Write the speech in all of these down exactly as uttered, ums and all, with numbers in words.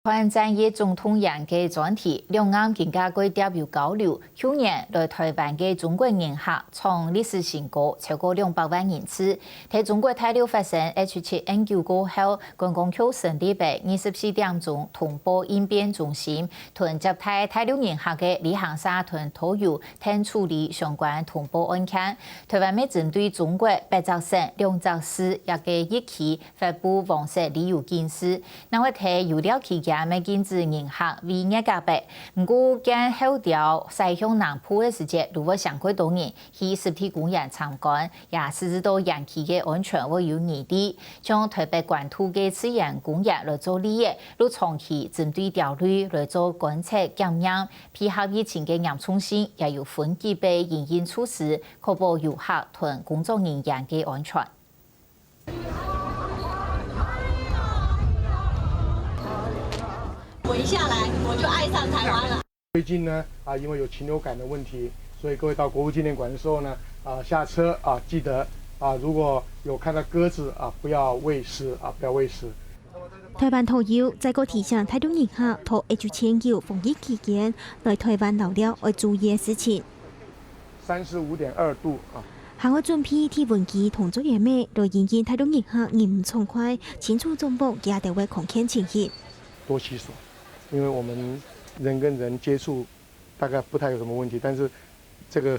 看戰役總動員个專題，兩岸更加過貼有交流。去年來臺灣个中國人客創歷史新高，超過兩百萬人次。在中國大陸發生H七N九過後，觀光局成立个二十四點鐘通報應變中心，同接待大陸人客个旅行社同導遊等處理相關通報案件。臺灣乜針對中國八隻省、兩隻市這个疫區 發布黃色旅遊警示，另外在有尞期間乜禁止人客位月隔壁。毋過見候鳥駛向南部个時節，就會相過多人去濕地公園參觀，也實施到園區个安全會有疑慮。像臺北關渡个自然公園來做例仔，就長期針對鳥類來做觀測檢驗，配合疫情个嚴重性，也有分級个因應措施，確保遊客同工作人員个安全。 我一下來，我就愛上台灣了。最近呢，啊，因為有禽流感的問題，所以各位到國父紀念館的時候呢，啊，下車啊，記得啊，如果有看到鴿子啊，不要餵食啊，不要餵食。臺灣導遊再過提醒大陸人客，在H七N九防疫期間來臺灣遶尞愛注意个事情。三十五點二度啊。還愛準備體溫計同嘴煙仔，來因應大陸人客人毋暢快，清楚掌握佢兜个康健情形。 多洗手，因為我們人跟人接觸大概不太有什麼問題，但是這個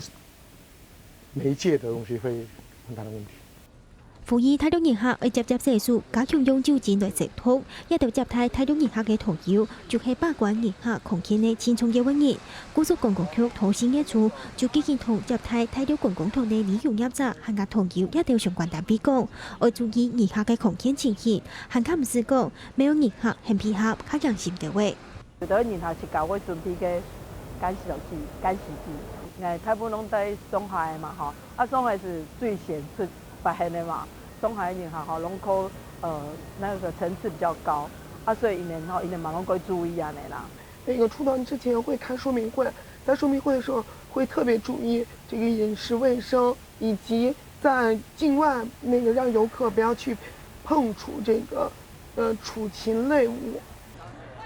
媒介的東西會很大的問題。呼籲大陸人客愛輒輒洗手，加強用酒精來消毒。這兜接待大陸人客个導遊，就係把關人客康健个盡重要个人。故所觀光局在四月初就已經同接待大陸觀光團个旅遊業者還有導遊這兜相關單位講，愛注意人客个康健情形，還較毋使講， 乜愛人客肯配合，較用心兜仔。有兜人客自家會準備个乾洗手劑、乾洗劑，欸，大部分攏在上海嘛吼，啊，上海是最先出發現的嘛，上海人客吼，攏靠，呃，那個層次比較高，啊，所以𪜶兜吼，𪜶兜嘛攏會注意恁仔啦。那個出團之前會開說明會，在說明會的時候會特別注意這個飲食衛生， 以及在境外那個讓遊客不要去碰觸這個，呃，畜禽類物。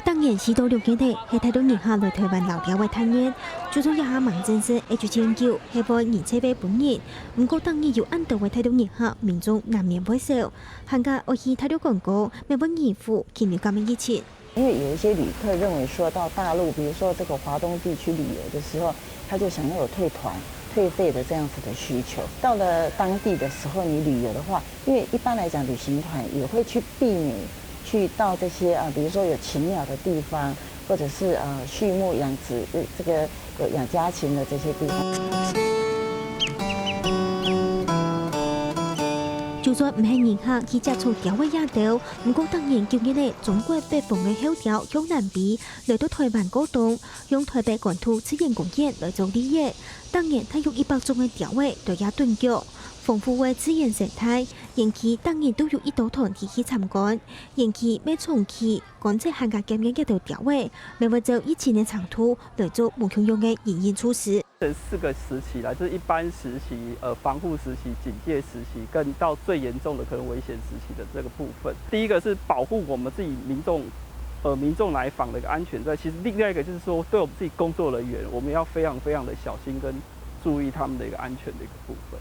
逐年四到六月底，係大陸人客來臺灣遶尞个大月。就算這下吂正式H七N九係會人輒會分人，毋過逐年有恁多个大陸人客，民眾難免會愁。還過愛去大陸觀光，乜會延誤禽流感个疫情。 因為有一些旅客認為說到大陸，比如說這個華東地區旅遊的時候，他就想要有退團、退費的這樣子的需求。到了當地的時候，你旅遊的話，因為一般來講，旅行團也會去避免去到這些啊，比如說有禽鳥的地方，或者是呃畜牧養殖，呃，這個有養家禽的這些地方。就算毋係人客去接觸鳥仔這兜， 毋過逐年九月仔，中國北方个候鳥向南飛，來到臺灣過冬，用臺北關渡自然公園來做例仔。逐年大約一百種个鳥仔來這蹲腳，豐富个自然生態，園區逐年都有一多團體去參觀。園區乜長期觀察還過檢驗這兜鳥仔，乜會照疫情个程度來做無共樣个因應措施。 分四個時期啦，就是一般時期、呃，防護時期、警戒時期，跟到最嚴重的可能危險時期的這個部分。第一個是保護我們自己民眾，呃，民眾來訪的一個安全之外，其實另外一個就是說，對我們自己工作人員，我們要非常非常的小心跟注意他們的一個安全的一個部分。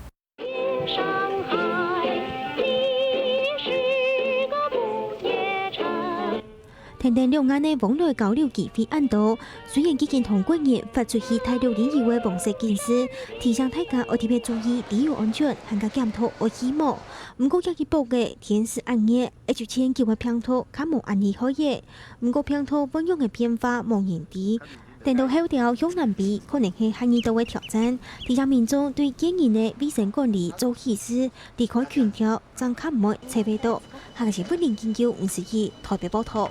跈等兩岸个往來交流機會恁多，雖然已經同國人發出去大陸旅遊个黃色警示，提醒大家愛特別注意旅遊安全，還過檢討愛去無。毋過這一駁仔，天時恁熱，H七N九个病毒較無恁厲害咧。毋過病毒會仰仔變化無人知， 等到候鳥向南飛，可能係下二度个挑戰，提醒民眾對個人个衛生管理做起勢，離開群鳥，正較毋會摻會著。客家新聞林金九、吳思怡，臺北報導。